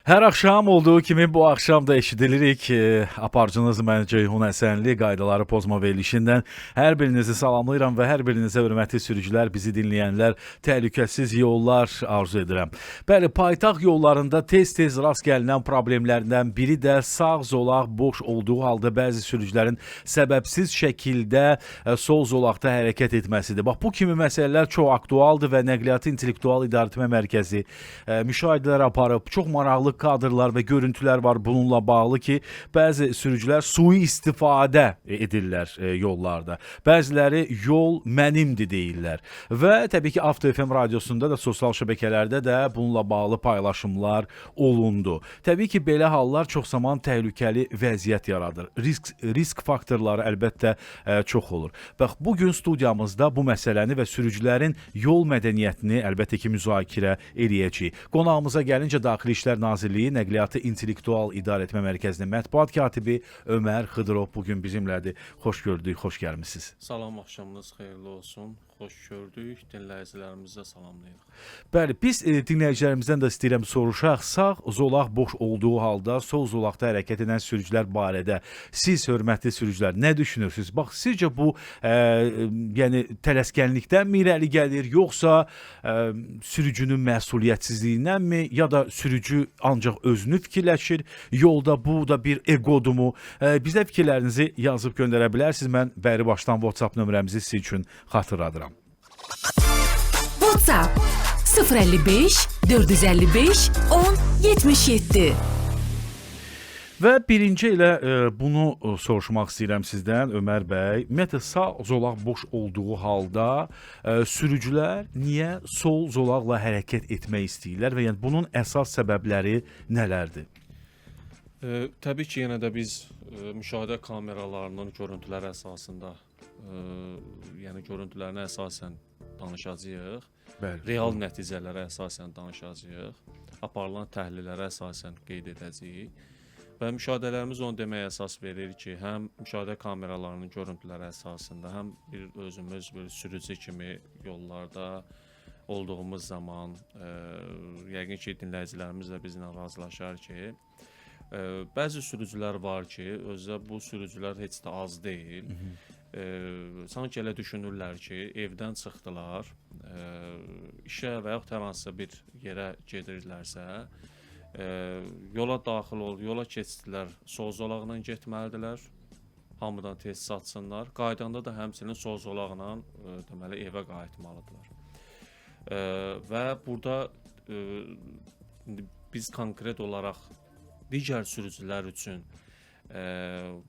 Hər axşam olduğu kimi bu axşam da eşidilirik. Aparıcınız mən Ceyhun Həsənli qaydaları pozma verilişindən hər birinizi salamlayıram və hər birinizə hörmətli sürücülər, bizi dinləyənlər təhlükəsiz yollar arzu edirəm. Bəli, paytaxt yollarında tez-tez rast gəlinən problemlərdən biri də sağ zolaq boş olduğu halda bəzi sürücülərin səbəbsiz şəkildə sol zolaqda hərəkət etməsidir. Bax, bu kimi məsələlər çox aktualdır və Nəqliyyatı İntellektual İdarəetmə Mərkəzi müşahidələr aparıb. Çox maraqlı kadrlar və görüntülər var bununla bağlı ki, bəzi sürücülər sui istifadə edirlər yollarda. Bəziləri yol mənimdir deyirlər. Və təbii ki, Avto FM radiosunda da, sosial şəbəkələrdə də bununla bağlı paylaşımlar olundu. Təbii ki, belə hallar çox zaman təhlükəli vəziyyət yaradır. Risk faktorları əlbəttə çox olur. Bax, bu gün studiyamızda bu məsələni və sürücülərin yol mədəniyyətini əlbəttə ki, müzakirə eləyəcəyik. Qonağımıza gəlincə, Daxili İşlər Nazirliyi Nəqliyyatı İntellektual İdarəetmə Mərkəzinin mətbuat katibi Ömər Xıdırov bu gün bizimlədir. Xoş gördük, xoş gəlmisiniz. Salam, axşamınız xeyirli olsun. Xoş gördük. Dinləyicilərimizə salamlayırıq. Bəli, biz dinləyicilərimizdən də istəyirəm soruşaq, sağ zolaq boş olduğu halda sol zolaqda hərəkət edən sürücülər barədə siz hörmətli sürücülər nə düşünürsünüz? Bax, sizcə bu yəni tələskənlikdənmi irəli gəlir, yoxsa sürücünün məsuliyyətsizliyindənmi, ya da sürücü ancaq özünü fikirləşir, yolda bu da bir egodumu? Bizə fikirlərinizi yazıb göndərə bilərsiniz. Mən bəri başdan WhatsApp nömrəmizi sizin üçün xatırladıram. WhatsApp 055 455 10 77. Və birinci elə bunu soruşmaq istəyirəm sizdən, Ömər bəy. Ümumiyyətlə, sağ zolaq boş olduğu halda sürücülər niyə sol zolaqla hərəkət etmək istəyirlər və yəni bunun əsas səbəbləri nələrdir? Təbii ki, yenə də biz müşahidə kameralarının görüntüləri əsasında, yəni görüntülərinə əsasən danışacağıq. Real nəticələrə əsasən danışacağıq. Aparılan təhlillərə əsasən qeyd edəcəyik. Və müşahidələrimiz onu deməyə əsas verir ki, həm müşahidə kameralarının görüntüləri əsasında, həm bir özümüz bir sürücü kimi yollarda olduğumuz zaman, yəqin ki, dinləyicilərimiz də bizimlə razılaşar ki, bəzi sürücülər var ki, özdə bu sürücülər heç də az deyil. Sanki elə düşünürlər ki, evdən çıxdılar, işə və yaxud hər hansısa bir yerə gedirlərsə, yola daxil ol, yola keçdilər, sol zolaqla getməlidirlər. Hamıdan tez çatsınlar. Qayıdanda da həmçinin sol zolaqla deməli evə qayıtmalıdırlar. Və burada indi biz konkret olaraq digər sürücülər üçün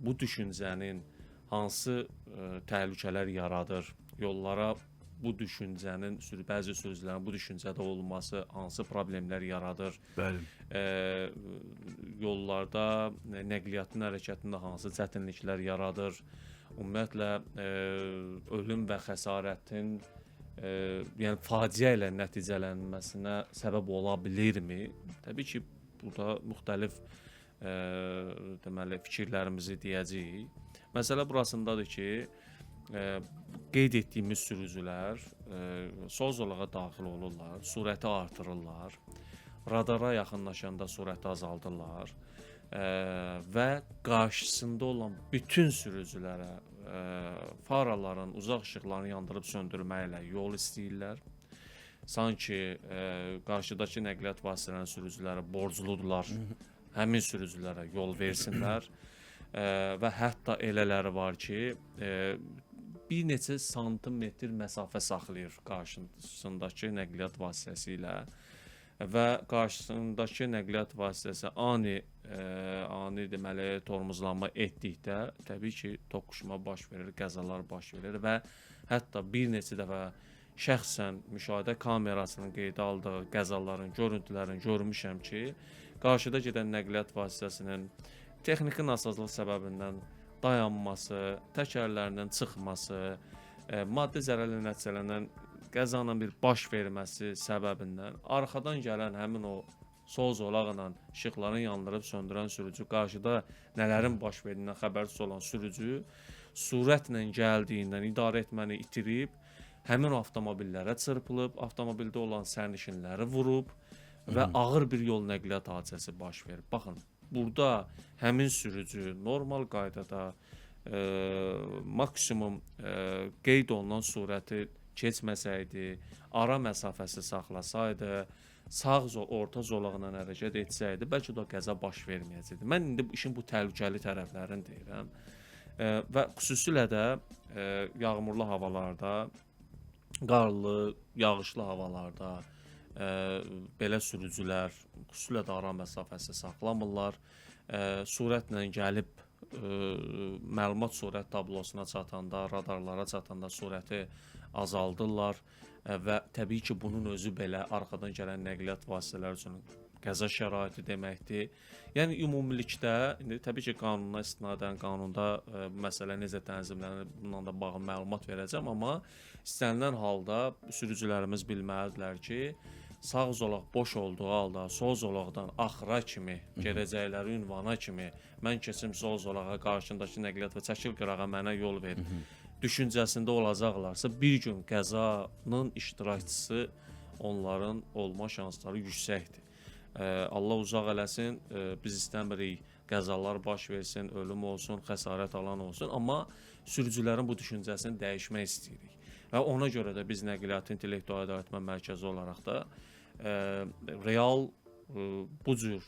bu düşüncənin hansı təhlükələr yaradır, yollara bu düşüncənin, bəzi sürücülərin bu düşüncədə olması hansı problemlər yaradır, yollarda nəqliyyatın hərəkətində hansı çətinliklər yaradır, ümumiyyətlə ölüm və xəsarətin yəni faciə ilə nəticələnməsinə səbəb ola bilirmi? Təbii ki, burada müxtəlif deməli fikirlərimizi deyəcəyik. Məsələ burasındadır ki, qeyd etdiyimiz sürücülər sol zolağa daxil olurlar, sürəti artırırlar, radara yaxınlaşanda sürəti azaldırlar və qarşısında olan bütün sürücülərə faraların, uzaq işıqlarını yandırıb söndürməklə yol istəyirlər. Sanki qarşıdakı nəqliyyat vasitələrinin sürücüləri borcludurlar, həmin sürücülərə yol versinlər. Və hətta elələri var ki, bir neçə santimetr məsafə saxlayır qarşısındakı nəqliyyat vasitəsi ilə və qarşısındakı nəqliyyat vasitəsi ani deməli tormozlanma etdikdə təbii ki, toqquşma baş verir, qəzalar baş verir və hətta bir neçə dəfə şəxsən müşahidə kamerasının qeydə aldığı qəzaların görüntülərini görmüşəm ki, qarşıda gedən nəqliyyat vasitəsinin texniki nasazlıq səbəbindən dayanması, təkərlərinin çıxması, maddi zərərlə nəticələnən qəzanın bir baş verməsi səbəbindən arxadan gələn həmin o sol zolaqla işıqlarını yandırıb söndürən sürücü, qarşıda nələrin baş verdiyindən xəbərsiz olan sürücü sürətlə gəldiyindən idarə etməni itirib, həmin o avtomobillərə çırpılıb, avtomobildə olan sərnişinləri vurub Və ağır bir yol nəqliyyat hadisəsi baş verir. Baxın, burada həmin sürücü normal qaydada maksimum qeyd olunan sürəti keçməsəydi, ara məsafəsi saxlasaydı, sağ orta zolaqla hərəkət etsəydi, bəlkə də o qəza baş verməyəcəkdi. Mən indi işin bu təhlükəli tərəflərini deyirəm. Və xüsusilə də yağmurlu havalarda, qarlı, yağışlı havalarda belə sürücülər xüsusilə də ara məsafəsi saxlamırlar. Sürətlə gəlib məlumat sürət tablosuna çatanda, radarlara çatanda sürəti azaldırlar və təbii ki, bunun özü belə arxadan gələn nəqliyyat vasitələri üçün qəza şəraiti deməkdir. Yəni ümumilikdə indi təbii ki, qanuna istinadən qanunda bu məsələ necə tənzimlənir, bununla da bağlı məlumat verəcəm, amma istənilən halda sürücülərimiz bilməlidirlər ki, sağ zolaq boş olduğu halda sol zolaqdan axıra kimi gedəcəkləri ünvana kimi mən keçim sol zolağa, qarşındakı nəqliyyat və çəkil qırağa, mənə yol ver düşüncəsində olacaqlarsa, bir gün qəzanın iştirakçısı onların olma şansları yüksəkdir. Allah uzaq eləsin, biz istəmirik qəzalar baş versin, ölüm olsun, xəsarət alan olsun, amma sürücülərin bu düşüncəsini dəyişmək istəyirik. Və ona görə də biz Nəqliyyatın İntellektual İdarəetmə Mərkəzi olaraq da real bu cür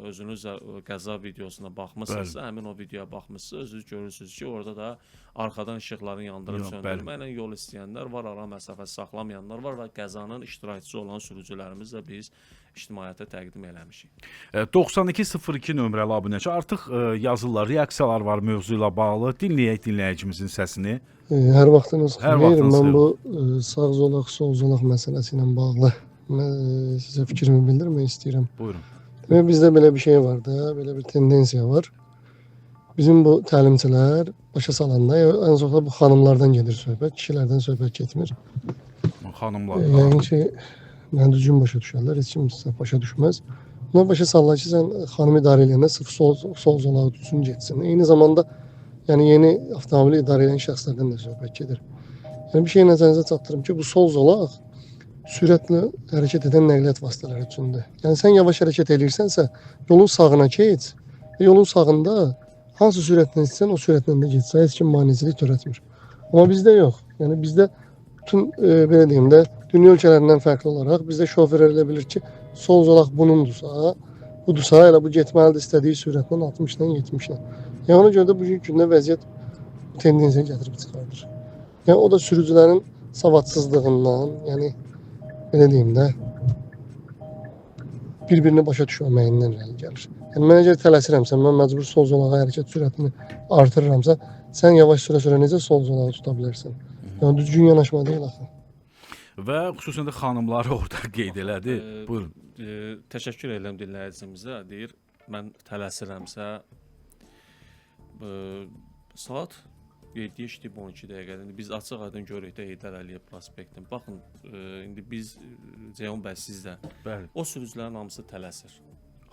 özünüz də qəza videosuna baxmısınızsa, həmin o videoya baxmısınızsa, özünüz görürsünüz ki, orada da arxadan işıqların yandırıb söndürməklə yol istəyənlər var, ara məsafəsi saxlamayanlar var və qəzanın iştirakçısı olan sürücülərimizi də biz ictimaiyyətə təqdim eləmişik. 9202 nömrəli abunəçi artıq yazırlar, reaksiyalar var mövzu ilə bağlı. Dinləyək dinləyicimizin səsini. Hər vaxtınız Hər xeyir. vaxtınız Mən xeyir. bu sağ zolaq, sol zolaq məsələsi ilə bağlı mən sizə fikrimi bildirmək istəyirəm. Buyurun. Demək bizdə belə bir şey var da, belə bir tendensiya var. Bizim bu təlimçilər başa salanda, ən çox da bu xanımlardan gedir söhbət, kişilərdən söhbət getmir. Xanımlar. Yəni ki, mən düzgün başa düşərlər, heç kim səhv başa düşməz. Buna başa salırlar ki, sən xanımı idarə eləyəndə sırf sol zolağı tutsun getsin. Eyni zamanda yəni yeni avtomobili idarə edən şəxslərdən də söhbət gedir. Yəni bir şey nəzərinizə çatdırım ki, bu sol zolaq sürətlə hərəkət edən nəqliyyat vasitələri üçündür. Yəni sən yavaş hərəkət eləyirsənsə, yolun sağına keç və yolun sağında hansı sürətlə istəsən o sürətlə də getsən, heç kim maneçilik törətmir. Amma bizdə yox. Yəni bizdə bütün belə deyim də, dünya ölkələrindən fərqli olaraq bizdə şofer elə bilir ki, sol zolaq bunundursa, budursa, elə bu getməlidir istədiyi sürətlə 60-la 70-la. Yəni ona görə də bugünkü gündə vəziyyət bu tendensiyaya gətirib çıxardır. Yəni o da sürücülərin savadsızlığından, yəni belə deyim də, bir-birini başa düşməməyindən irəli gəlir. Yəni mən əgər tələsirəmsə, mən məcbur sol zolağa hərəkət sürətini artırıramsa, sən yavaş sürə-sürə necə sol zolağı tuta bilərsən? Yəni düzgün yanaşma deyil axı. Və xüsusən də xanımları orada qeyd elədi. Buyurun. Təşəkkür edirəm dinləyicimizə. Deyir, mən tələsirəmsə, saat 7 işləyib 12 dəqiqədir. İndi biz açıq-aydın görürük də Heydər Əliyev prospektini. Baxın, indi biz Ceyhun bəy, siz də Bəli. o sürücülərin hamısı tələsir.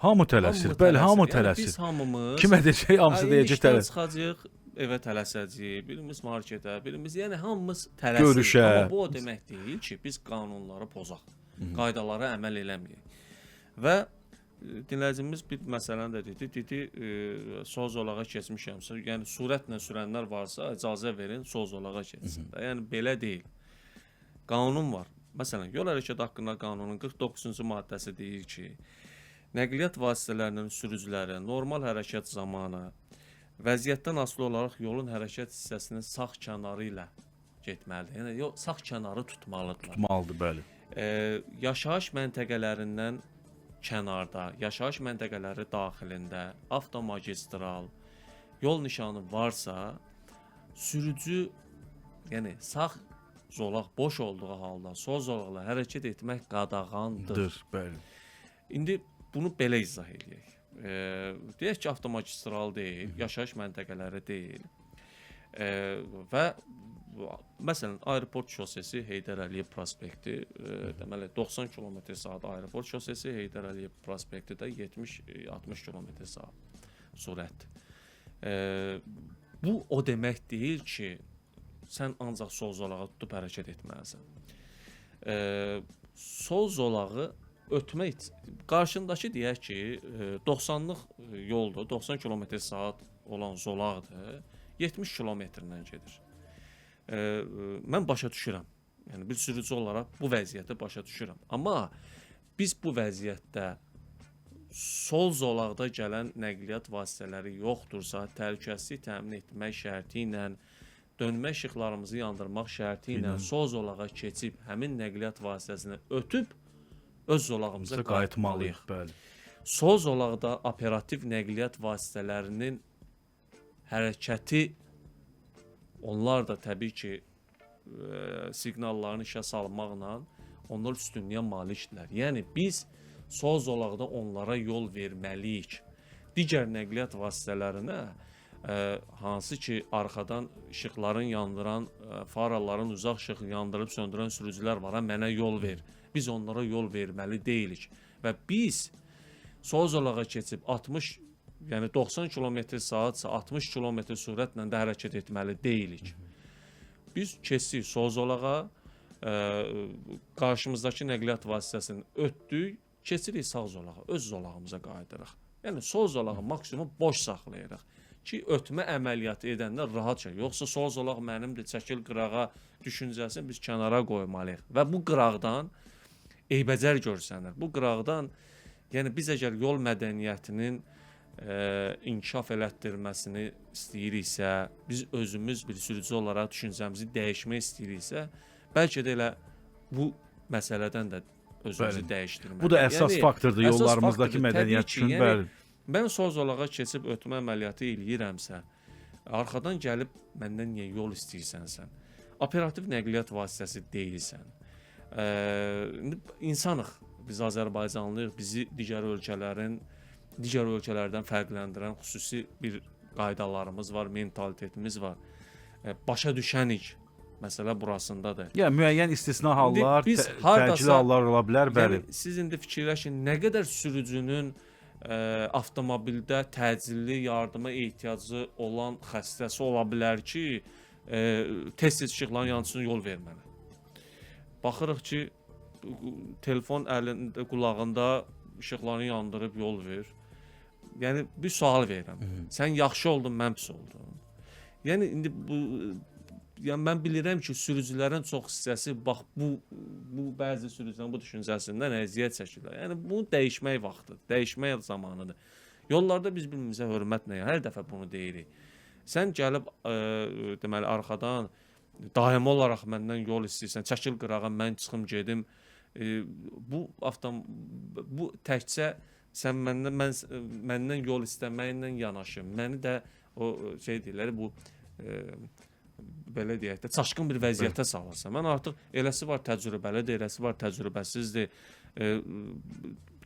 Hamı tələsir. Bəli, hamı Yəni tələsir. biz hamımız Kimə deyəcək, hamısı deyəcək işdən tələsir. çıxacağıq, evə tələsəcəyik, birimiz marketə, birimiz, yəni hamımız tələsirik. Görüşə. Amma bu o demək deyil ki, biz qanunları pozaq, qaydalara əməl eləməyək. Və dinləyicimiz bir məsələni də dedi. Dedi, sol zolağa keçmişəmsə, yəni sürətlə sürənlər varsa, icazə verin sol zolağa keçsin. Yəni belə deyil. Qanun var. Məsələn, yol hərəkəti haqqında qanunun 49-cu maddəsi deyir ki, nəqliyyat vasitələrinin sürücüləri normal hərəkət zamanı vəziyyətdən asılı olaraq yolun hərəkət hissəsinin sağ kənarı ilə getməlidir. Yəni yol sağ kənarı tutmalıdırlar. Tutmalıdır, bəli. Yaşayış məntəqələrindən kənarda, yaşayış məntəqələri daxilində avtomagistral yol nişanı varsa, sürücü, yəni sağ zolaq boş olduğu halda sol zolaqla hərəkət etmək qadağandır. Dır, bəli. İndi bunu belə izah eləyək. Deyək ki, avtomagistral deyil, yaşayış məntəqələri deyil. Və məsələn, aeroport şosesi, Heydər Əliyev prospekti, deməli 90 km/saat aeroport şosesi, Heydər Əliyev prospekti də 70-60 km/saat sürət. Bu o demək deyil ki, sən ancaq sol zolağı tutub hərəkət etməlisən. Sol zolağı Ötmək qarşındakı deyək ki, 90-lıq yoldur, 90 km/saat olan zolaqdır, 70 km-lə gedir. Mən başa düşürəm. Yəni bir sürücü olaraq bu vəziyyəti başa düşürəm. Amma biz bu vəziyyətdə sol zolaqda gələn nəqliyyat vasitələri yoxdursa, təhlükəsizlik təmin etmək şərti ilə, dönmə işıqlarımızı yandırmaq şərti ilə sol zolağa keçib həmin nəqliyyat vasitəsini ötüb öz zolağımıza qayıtmalıyıq. Bəli. Sol zolaqda operativ nəqliyyat vasitələrinin hərəkəti, onlar da təbii ki, siqnallarını işə salmaqla onlar üstünlüyə malikdirlər. Yəni biz sol zolaqda onlara yol verməliyik. Digər nəqliyyat vasitələrinə hansı ki arxadan işıqların yandıran, faraların uzaq işıq yandırıb söndürən sürücülər var, ha, mənə yol ver. Biz onlara yol verməli deyilik və biz sol zolağa keçib 60, yəni 90 km/saatsa 60 km sürətlə də hərəkət etməli deyilik. Biz keçdik sol zolağa, qarşımızdakı nəqliyyat vasitəsini ötdük, keçirik sağ zolağa, öz zolağımıza qayıdırıq. Yəni sol zolağı maksimum boş saxlayırıq ki, ötmə əməliyyatı edəndə rahatca, yoxsa sol zolaq mənimdir, çəkil qırağa düşüncəsini biz kənara qoymalıyıq və bu qıraqdan eybəcər görsənir. Bu qıraqdan, yəni biz əgər yol mədəniyyətinin inkişaf elətdirməsini istəyiriksə, biz özümüz bir sürücü olaraq düşüncəmizi dəyişmək istəyiriksə, bəlkə də elə bu məsələdən də özümüzü dəyişdirməliyik. Bu da əsas Yəni, faktordur əsas yollarımızdakı faktordur, təbii mədəniyyət ki, üçün. Yəni, Bəli. Mən sol zolağa keçib ötmə əməliyyatı eləyirəmsə, arxadan gəlib məndən niyə yol istəyirsən sən? Operativ nəqliyyat vasitəsi deyilsən. İndi insanıq, biz Azərbaycanlıyıq, bizi digər ölkələrdən fərqləndirən xüsusi bir qaydalarımız var, mentalitetimiz var. Başa düşənik. Məsələ burasındadır. Yəni müəyyən istisna hallar, biz təcili hallar ola bilər, bəli. Yəni siz indi fikirləşin, nə qədər sürücünün avtomobildə təcilli yardıma ehtiyacı olan xəstəsi ola bilər ki, tez-tez işıqların yansısına yol verməli. Baxırıq ki, telefon əlində, qulağında işıqlarını yandırıb yol ver. Yəni bir sual verirəm. Sən yaxşı oldun, mən pis oldum. Yəni indi bu, yəni mən bilirəm ki, sürücülərin çox hissəsi bax bu bəzi sürücülərin bu düşüncəsindən əziyyət çəkirlər. Yəni bunu dəyişmək vaxtıdır, dəyişmək zamanıdır. Yollarda biz bir-birimizə hörmətlə, hər dəfə bunu deyirik. Sən gəlib deməli arxadan daimi olaraq məndən yol istəyirsən, çəkil qırağa, mən çıxım gedim. Bu bu təkcə sən məndən yol istəməklə yanaşı, məni də o şey deyirlər, bu belə deyək də çaşqın bir vəziyyətə salırsan. Mən artıq eləsi var təcrübəlidir, eləsi var təcrübəsizdir.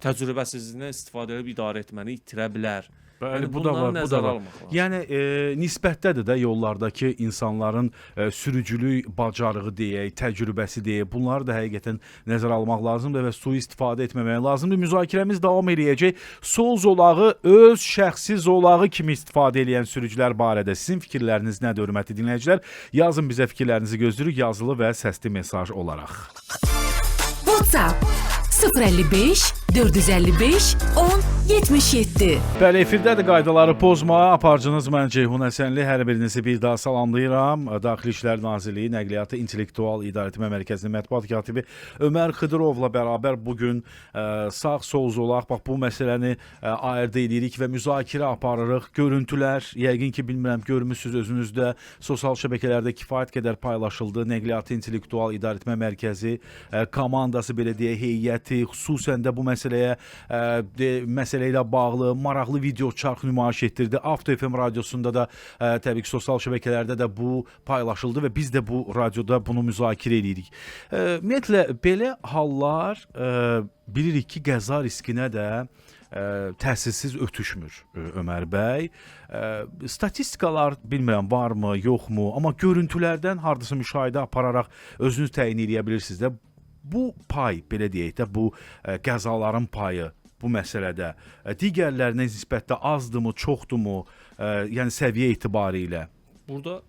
Təcrübəsizliyindən istifadə edib idarə etməni itirə bilər. Bəli, Yəni bu da var, bunları bu da nəzərə var. almaq lazım. Yəni nisbətdədir də yollardakı insanların sürücülük bacarığı deyək, təcrübəsi deyək, bunları da həqiqətən nəzərə almaq lazımdır və sui-istifadə etməmək lazımdır. Müzakirəmiz davam eləyəcək. Sol zolağı öz şəxsi zolağı kimi istifadə eləyən sürücülər barədə sizin fikirləriniz nədir, hörmətli dinləyicilər? Yazın bizə, fikirlərinizi gözləyirik yazılı və səsli mesaj olaraq. WhatsApp 055 455 10 77. Bəli, efirdədir qaydaları pozma. Aparıcınız mən Ceyhun Həsənli. Hər birinizi bir daha salamlayıram. Daxili İşlər Nazirliyi Nəqliyyatı İntellektual İdarəetmə Mərkəzinin mətbuat katibi Ömər Xıdırovla bərabər bugün sağ-sol zolaq, bax bu məsələni ayırd eləyirik və müzakirə aparırıq. Görüntülər, yəqin ki, bilmirəm, görmüsünüz özünüzdə, sosial şəbəkələrdə kifayət qədər paylaşıldı. Nəqliyyatı İntellektual İdarəetmə Mərkəzi komandası, belə deyək, heyəti, xüsusən də bu məsələyə məsələ ilə bağlı maraqlı video çarx nümayiş etdirdi. Avto FM radiosunda da təbii ki, sosial şəbəkələrdə də bu paylaşıldı və biz də bu radioda bunu müzakirə eləyirik. Ümumiyyətlə belə hallar bilirik ki, qəza riskinə də təsirsiz ötüşmür Ömər bəy. Statistikalar bilmirəm varmı, yoxmu, amma görüntülərdən hardasa müşahidə apararaq özünüz təyin eləyə bilirsiniz də. Bu pay, belə deyək də, bu qəzaların payı bu məsələdə digərlərinə nisbətdə azdırmı, çoxdurmu, yəni səviyyə etibarilə? Burada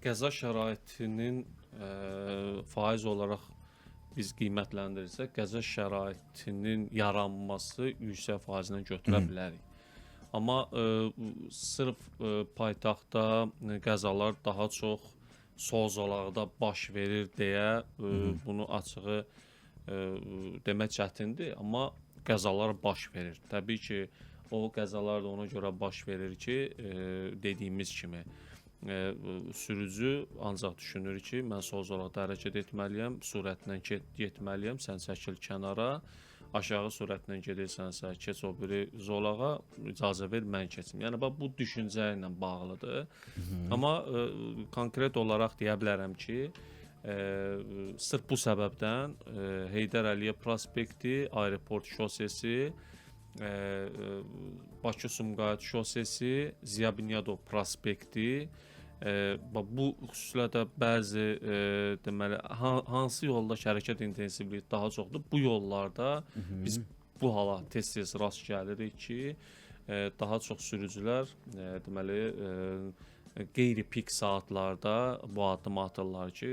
qəza şəraitinin faiz olaraq biz qiymətləndirsək, qəza şəraitinin yaranması yüksək faizlə götürə bilərik. Amma sırf paytaxtda qəzalar daha çox sol zolaqda baş verir deyə bunu açığı demək çətindir, amma qəzalar baş verir. Təbii ki, o qəzalar da ona görə baş verir ki, dediyimiz kimi sürücü ancaq düşünür ki, mən sol zolaqda hərəkət etməliyəm, sürətlə getməliyəm, sən çəkil kənara, aşağı sürətlə gedirsənsə, keç o biri zolağa, icazə ver, mən keçim. Yəni bax bu düşüncə ilə bağlıdır. Amma konkret olaraq deyə bilərəm ki, sırf bu səbəbdən Heydər Əliyev prospekti, Aeroport şosesi, Bakı-Sumqayıt şosesi, Ziya Bünyadov prospekti, bu xüsusilə də bəzi deməli hansı yolda ki, hərəkət intensivliyi daha çoxdur, bu yollarda biz bu hala tez-tez rast gəlirik ki, daha çox sürücülər deməli qeyri-pik saatlarda bu addımı atırlar ki,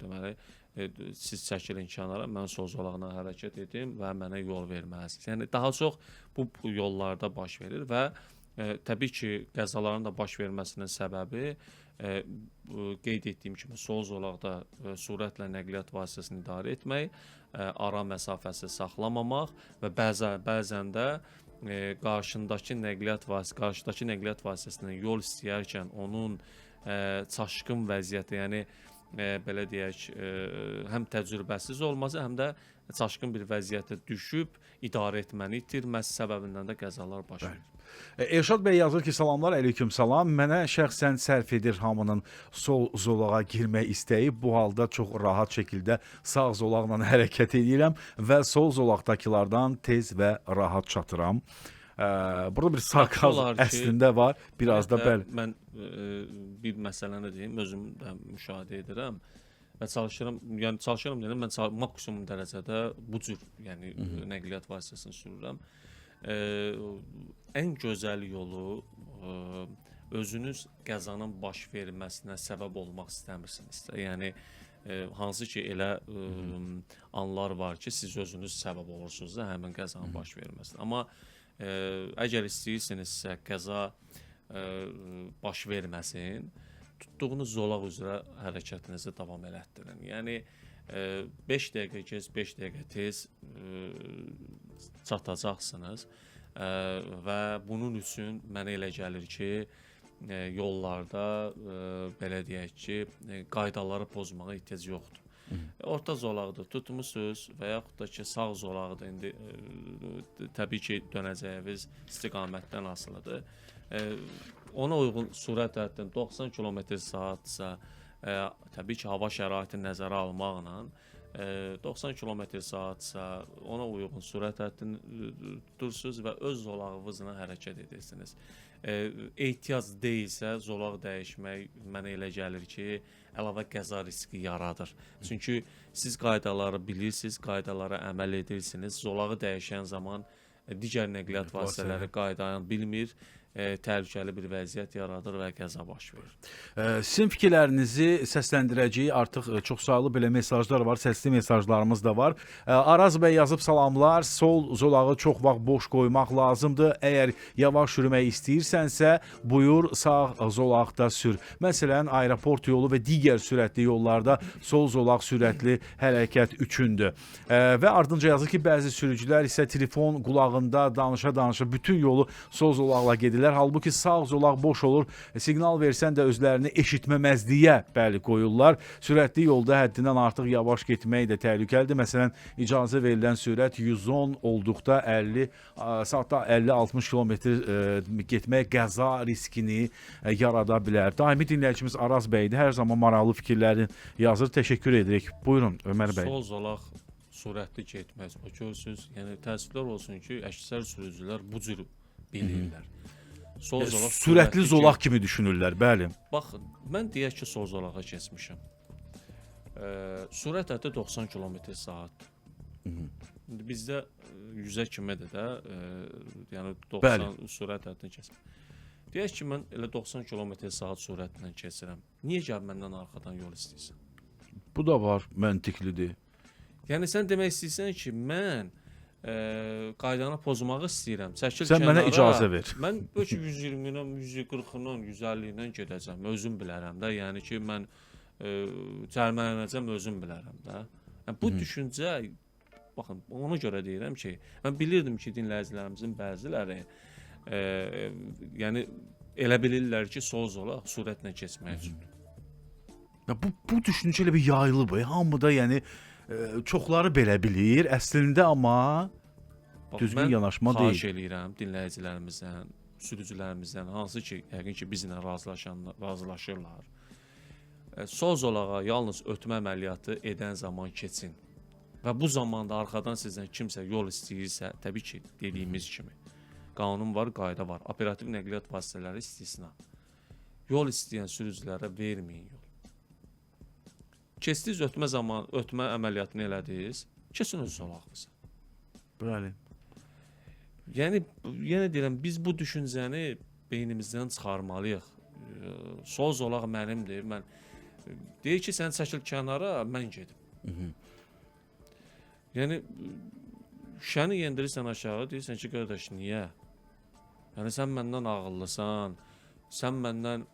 deməli siz çəkilin kənara, mən sol zolaqla hərəkət edim və mənə yol verməlisiniz. Yəni daha çox bu yollarda baş verir və təbii ki, qəzaların da baş verməsinin səbəbi qeyd etdiyim kimi sol zolaqda sürətlə nəqliyyat vasitəsini idarə etmək, ara məsafəsi saxlamamaq və bəzən də qarşıdakı nəqliyyat vasitəsindən yol istəyərkən onun çaşqın vəziyyəti, yəni belə deyək, həm təcrübəsiz olması, həm də çaşqın bir vəziyyətə düşüb idarə etməni itirməsi səbəbindən də qəzalar baş verir. Elşad bəy yazır ki, salamlar, əleyküm salam. Mənə şəxsən sərf edir hamının sol zolağa girmək istəyi. Bu halda çox rahat şəkildə sağ zolaqla hərəkət edirəm və sol zolaqdakılardan tez və rahat çatıram. Burada bir sarkazm əslində var. Biraz da bəli. Mən bir məsələni deyim, özüm də müşahidə edirəm və çalışıram, yəni çalışıram deyim, mən maksimum dərəcədə bu cür, yəni nəqliyyat vasitəsini sürürəm. Ən gözəl yolu özünüz qəzanın baş verməsinə səbəb olmaq istəmirsinizsə, yəni hansı ki elə anlar var ki, siz özünüz səbəb olursunuz da həmin qəzanın baş verməsinə. Amma əgər istəyirsinizsə qəza baş verməsin, tutduğunuz zolaq üzrə hərəkətinizi davam elətdirin. Yəni 5 dəqiqə gec, 5 dəqiqə tez çatacaqsınız və bunun üçün mənə elə gəlir ki, yollarda belə deyək ki, qaydaları pozmağa ehtiyac yoxdur. Orta zolaqda tutmusunuz və yaxud da ki, sağ zolaqda indi təbii ki, dönəcəyiniz istiqamətdən asılıdır. Ona uyğun sürət həddini 90 km/saatsa, təbii ki, hava şəraitini nəzərə almaqla 90 km/saatsa ona uyğun sürət həddini tutursunuz və öz zolağınızla hərəkət edirsiniz. Ehtiyac deyilsə zolaq dəyişmək mənə elə gəlir ki, əlavə qəza riski yaradır. Çünki siz qaydaları bilirsiniz, qaydalara əməl edirsiniz. Zolağı dəyişən zaman digər nəqliyyat vasitələri qaydanı bilmir, təhlükəli bir vəziyyət yaradır və qəza baş verir. Sizin fikirlərinizi səsləndirəcəyi artıq çox saylı belə mesajlar var, səsli mesajlarımız da var. Araz bəy yazıb salamlar, sol zolağı çox vaxt boş qoymaq lazımdır. Əgər yavaş sürmək istəyirsənsə, buyur sağ zolaqda sür. Məsələn, aeroport yolu və digər sürətli yollarda sol zolaq sürətli hərəkət üçündür. Və ardınca yazır ki, bəzi sürücülər isə telefon qulağında danışa-danışa bütün yolu sol zolaqla gedirlər. Halbuki sağ zolaq boş olur. Siqnal versən də özlərini eşitməməzliyə bəli qoyurlar. Sürətli yolda həddindən artıq yavaş getmək də təhlükəlidir. Məsələn, icazə verilən sürət 110 olduqda 50 saatda 50-60 kilometr getmək qəza riskini yarada bilər. Daimi dinləyicimiz Araz bəydir. Hər zaman maraqlı fikirlərini yazır. Təşəkkür edirik. Buyurun Ömər bəy. Sol zolaq sürətli getməz. O görürsünüz, yəni təəssüflər olsun ki, əksər sürücülər bu cür bilirlər. Sol zolaq sürətli zolaq kimi düşünürlər, bəli. Baxın, mən deyək ki, sol zolağa keçmişəm. Sürət həddi 90 km/saat. İndi bizdə 100-ə kimidir də, yəni 90 bəli. Sürət həddini keçmir. Deyək ki, mən elə 90 km/saat sürətlə keçirəm. Niyə gəl məndən arxadan yol istəyirsən? Bu da var, məntiqlidir. Yəni sən demək istəyirsən ki, mən qaydanı pozmağı istəyirəm. Çəkil Sən mənə kənara. icazə ver. Mən bəlkə 120 ilə, 140 ilə, 150 ilə gedəcəm. Özüm bilərəm də. Yəni ki, mən cərimələnəcəm, özüm bilərəm də. Yəni bu düşüncə, baxın, ona görə deyirəm ki, mən bilirdim ki, dinləyicilərimizin bəziləri yəni elə bilirlər ki, sol zolaq sürətlə keçmək üçün. Ya bu düşüncə elə bir yayılıb. Hamıda yəni çoxları belə bilir əslində, amma Bax, düzgün mən yanaşma deyil. xahiş eləyirəm dinləyicilərimizdən, sürücülərimizdən, hansı ki, yəqin ki, bizlə razılaşırlar. Sol zolağa yalnız ötmə əməliyyatı edən zaman keçin. Və bu zamanda arxadan sizdən kimsə yol istəyirsə, təbii ki, dediyimiz kimi qanun var, qayda var. Operativ nəqliyyat vasitələri istisna. Yol istəyən sürücülərə verməyin yol. Keçdiniz ötmə zamanı, ötmə əməliyyatını elədiniz, keçin öz zolağınıza. Bəli. Yəni yenə deyirəm, biz bu düşüncəni beynimizdən çıxarmalıyıq. Sol zolaq mənimdir. Mən deyir ki, sən çəkil kənara, mən gedim. Yəni şüşəni yendirirsən aşağı, deyirsən ki, qardaş, niyə? Yəni sən məndən ağıllısan, sən məndən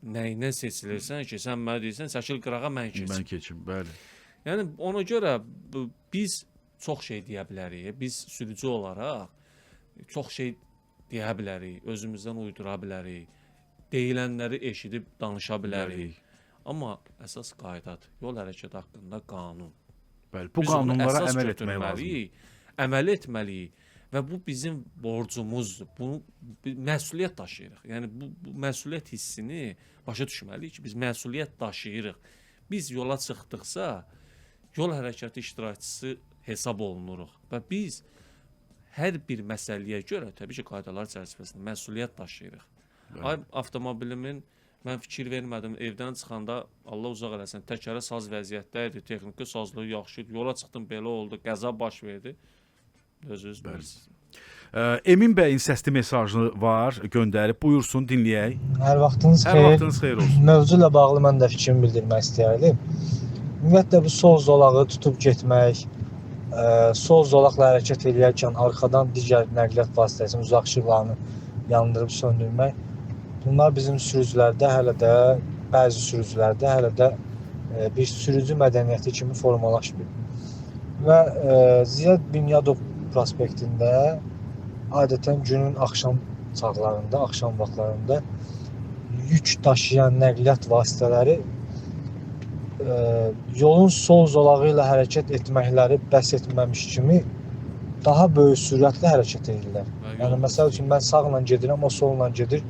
nəyinə seçilirsən ki, sən mənə deyirsən, çəkil qırağa, mən keçim. Mən keçim, bəli. Yəni ona görə biz çox şey deyə bilərik. Biz sürücü olaraq çox şey deyə bilərik, özümüzdən uydura bilərik, deyilənləri eşidib danışa bilərik. Amma əsas qaydadır. Yol hərəkəti haqqında qanun. Bəli, bu Biz onu qanunlara əsas əməl etmək lazımdır. götürməliyik, əməl etməliyik və bu bizim borcumuzdur. Bunu məsuliyyət daşıyırıq. Yəni bu məsuliyyət hissini başa düşməliyik ki, biz məsuliyyət daşıyırıq. Biz yola çıxdıqsa, yol hərəkəti iştirakçısı hesab olunuruq və biz hər bir məsələyə görə təbii ki, qaydalar çərçivəsində məsuliyyət daşıyırıq. Ay avtomobilimin mən fikir vermədim, evdən çıxanda Allah uzaq eləsin, təkəri saz vəziyyətdə idi, texniki sazlığı yaxşı idi. Yola çıxdım, belə oldu, qəza baş verdi. Özünüz bilirsiniz. Emin bəyin səsli mesajı var, göndərib. Buyursun, dinləyək. Hər vaxtınız Hər xeyir. vaxtınız xeyir olsun. Mövzu ilə bağlı mən də fikrimi bildirmək istəyərdim. Ümumiyyətlə bu sol zolağı tutub getmək, sol zolaqla hərəkət eləyərkən arxadan digər nəqliyyat vasitəsinin uzaq işıqlarını yandırıb söndürmək, bunlar bizim sürücülərdə hələ də, bəzi sürücülərdə hələ də bir sürücü mədəniyyəti kimi formalaşmır. Və Ziya Bünyadov prospektində adətən günün axşam çağlarında, axşam vaxtlarında yük daşıyan nəqliyyat vasitələri yolun sol zolağı ilə hərəkət etməkləri bəs etməmiş kimi daha böyük sürətlə hərəkət edirlər. Yəni məsəl üçün mən sağla gedirəm, o solla gedir.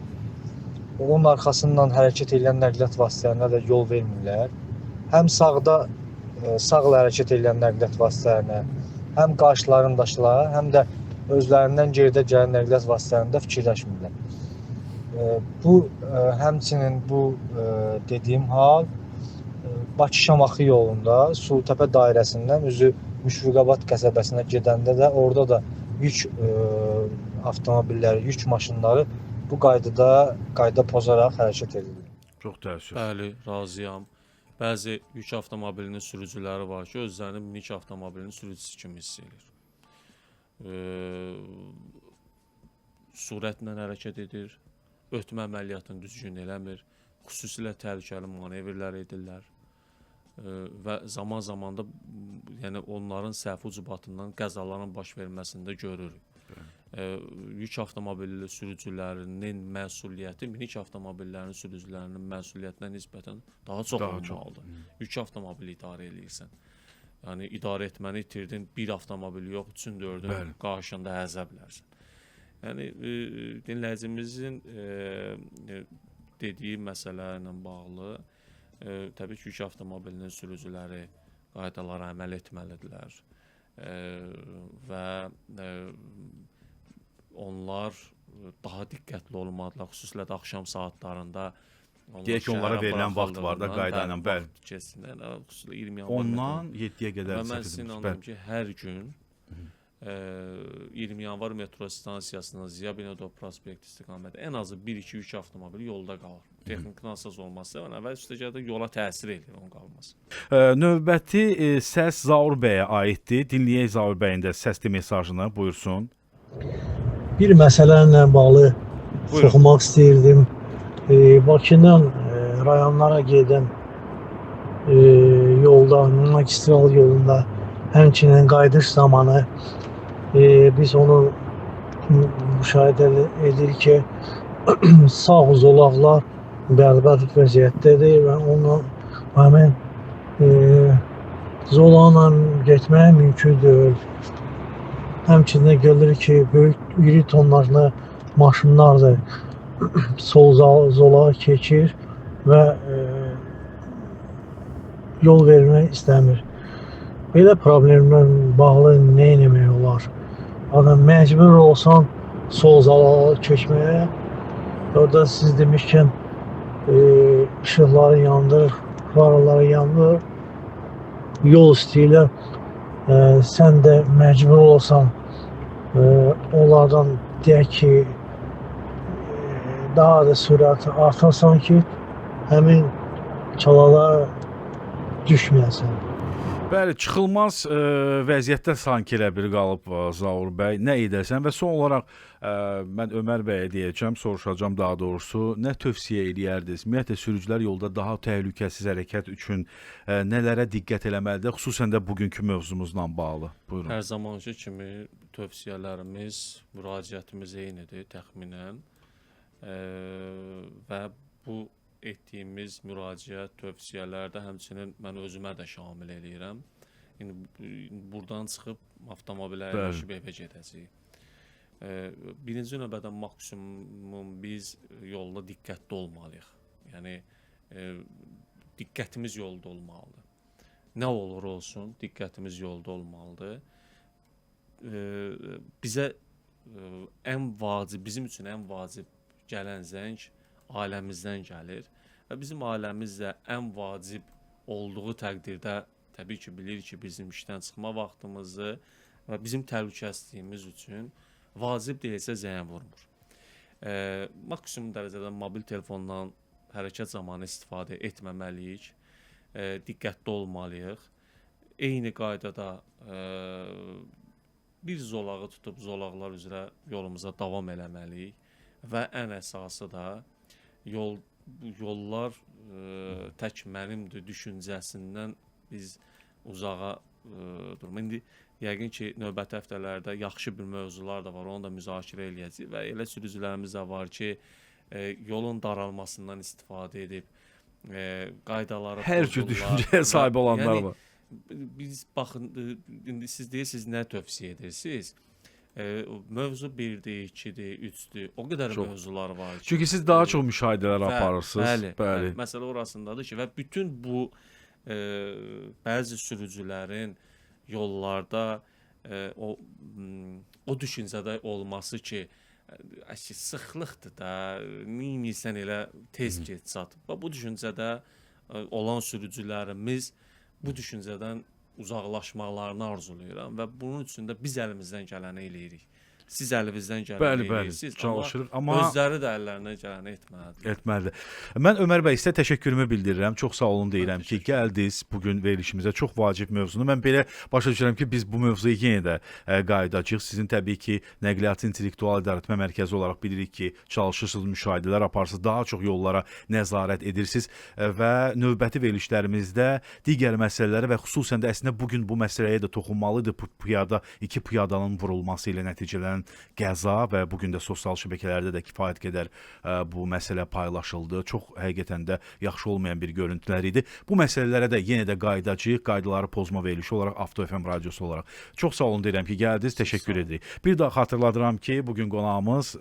Onun arxasından hərəkət edən nəqliyyat vasitələrinə də yol vermirlər. Həm sağda sağla hərəkət edən nəqliyyat vasitələrinə, həm qarşılarındakılara, həm də özlərindən geridə gələn nəqliyyat vasitələrində fikirləşmirlər. Bu həmçinin bu dediyim hal Bakı-Şamaxı yolunda Sulutəpə dairəsindən üzü Müşfiqabad qəsəbəsinə gedəndə də orada da yük avtomobilləri, yük maşınları bu qaydada qayda pozaraq hərəkət edirlər. Çox təəssüf. Bəli, razıyam. Bəzi yük avtomobilinin sürücüləri var ki, özlərini minik avtomobilinin sürücüsü kimi hiss edir. Sürətlə hərəkət edir, ötmə əməliyyatını düzgün eləmir, xüsusilə təhlükəli manevrlər edirlər. Və zaman-zaman da yəni onların səhv ucbatından qəzaların baş verməsində görürük. Yük avtomobili sürücülərinin məsuliyyəti minik avtomobillərinin sürücülərinin məsuliyyətinə nisbətən daha çox olmalıdır. Yük avtomobili idarə eləyirsən. Yəni idarə etməni itirdin, bir avtomobil yox, 3-ün, 4-ün qarşında əzə bilərsən. Yəni dinləyicimizin dediyi məsələ ilə bağlı təbii ki, yük avtomobilinin sürücüləri qaydalara əməl etməlidirlər. Və onlar daha diqqətli olmalıdırlar, xüsusilə də axşam saatlarında. Deyək ki, onlara verilən vaxt var da qayda ilə, bəli. Keçsinlər, xüsusilə 20 yanvar. 10-dan 7-yə qədər. Və mən sizin inanıram ki, hər gün 20 yanvar metro stansiyasından Ziya Bünyadov prospekt istiqamətində ən azı 1 2 3 avtomobil yolda qalır. Texniki nasaz olması və əvvəl üstəgəl də yola təsir eləyir onun qalması. Növbəti səs Zaur bəyə aiddir. Dinləyək Zaur bəyin də səsli mesajını, buyursun. Bir məsələ ilə bağlı Buyurun. soxmaq istəyirdim. Bakıdan rayonlara gedən yolda, magistral yolunda, həmçinin qayıdış zamanı biz onu müşahidə edirik ki, sağ zolaqlar bərbad vəziyyətdədir və onu həmin zolaqla getmək mümkün deyil. Həmçinin görülür ki, böyük iri tonnajlı maşınlar da sol zolağa keçir və yol vermək istəmir. Belə problemlə bağlı nə etmək olar? Adam məcbur olsan sol zolağa keçməyə, orada siz demişkən işıqları yandırır, faraları yandır, yol istəyirlər. Sən də məcbur olsan onlardan deyək ki, daha da sürəti artırsan ki, həmin çalalara düşməyəsən. Bəli, çıxılmaz vəziyyətdə sanki elə bir qalıb Zaur bəy. Nə edəsən və son olaraq mən Ömər bəyə deyəcəm, soruşacağam daha doğrusu, nə tövsiyə eləyərdiniz? Ümumiyyətlə sürücülər yolda daha təhlükəsiz hərəkət üçün nələrə diqqət eləməlidir, xüsusən də bugünkü mövzumuzla bağlı? Buyurun. Hər zamanki kimi tövsiyələrimiz, müraciətimiz eynidir təxminən. Və bu etdiyimiz müraciət, tövsiyələr də həmçinin mən özümə də şamil eləyirəm. İndi buradan çıxıb avtomobilə əyləşib evə gedəcəyik. Birinci növbədə maksimum biz yolda diqqətli olmalıyıq. Yəni diqqətimiz yolda olmalıdır. Nə olur olsun, diqqətimiz yolda olmalıdır. Bizə ən vacib, bizim üçün ən vacib gələn zəng ailəmizdən gəlir və bizim ailəmiz də ən vacib olduğu təqdirdə təbii ki, bilir ki, bizim işdən çıxma vaxtımızı və bizim təhlükəsizliyimiz üçün vacib deyilsə zəng vurmur. Maksimum dərəcədə mobil telefondan hərəkət zamanı istifadə etməməliyik. Diqqətli olmalıyıq. Eyni qaydada bir zolağı tutub zolaqlar üzrə yolumuza davam eləməliyik və ən əsası da yollar tək mənimdir düşüncəsindən biz uzağa durma. İndi yəqin ki, növbəti həftələrdə yaxşı bir mövzular da var, onu da müzakirə eləyəcəyik və elə sürücülərimiz də var ki, yolun daralmasından istifadə edib qaydaları Hər cür düşüncəyə sahib olanlar yəni, var. Biz baxın, indi siz deyirsiniz nə tövsiyə edirsiniz? Mövzu 1-dir, 2-dir, 3-dür. O qədər Çox. mövzular var ki. Çünki siz daha çox müşahidələr aparırsınız. Bəli, bəli. Məsələ orasındadır ki, və bütün bu bəzi sürücülərin yollarda o düşüncədə olması ki, əşi sıxlıqdır da, neynirsən elə tez get çat. Və bu düşüncədə olan sürücülərimiz bu düşüncədən uzaqlaşmaqlarını arzulayıram və bunun üçün də biz əlimizdən gələni eləyirik. Siz əlinizdən gələni Bəli, bəli, eləyirsiniz, çalışırıq, amma özləri də əllərindən gələni etməlidirlər. Etməlidir. Mən Ömər bəy sizə təşəkkürümü bildirirəm. Çox sağ olun deyirəm ki, gəldiniz bu gün verilişimizə. Çox vacib mövzunu. Mən belə başa düşürəm ki, biz bu mövzuya yenə də qayıdacağıq. Sizin təbii ki, Nəqliyyatı İntellektual İdarəetmə Mərkəzi olaraq bilirik ki, çalışırsınız, müşahidələr aparırsınız, daha çox yollara nəzarət edirsiniz və növbəti verilişlərimizdə digər məsələlərə və xüsusən də əslində bu gün bu məsələyə də toxunmalıdır. Bu piyada, iki piyadanın vurulması ilə nəticələnən qəza və bu gün də sosial şəbəkələrdə də kifayət qədər bu məsələ paylaşıldı. Çox həqiqətən də yaxşı olmayan bir görüntülər idi. Bu məsələlərə də yenə də qayıdacağıq. Qaydaları pozma verilişi olaraq Avto FM radiosu olaraq. Çox sağ olun deyirəm ki, gəldiniz. Təşəkkür edirik. Bir daha xatırladıram ki, bu gün qonağımız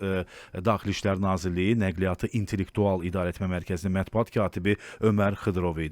Daxili İşlər Nazirliyi Nəqliyyatı İntellektual İdarəetmə Mərkəzinin mətbuat katibi Ömər Xıdırov idi.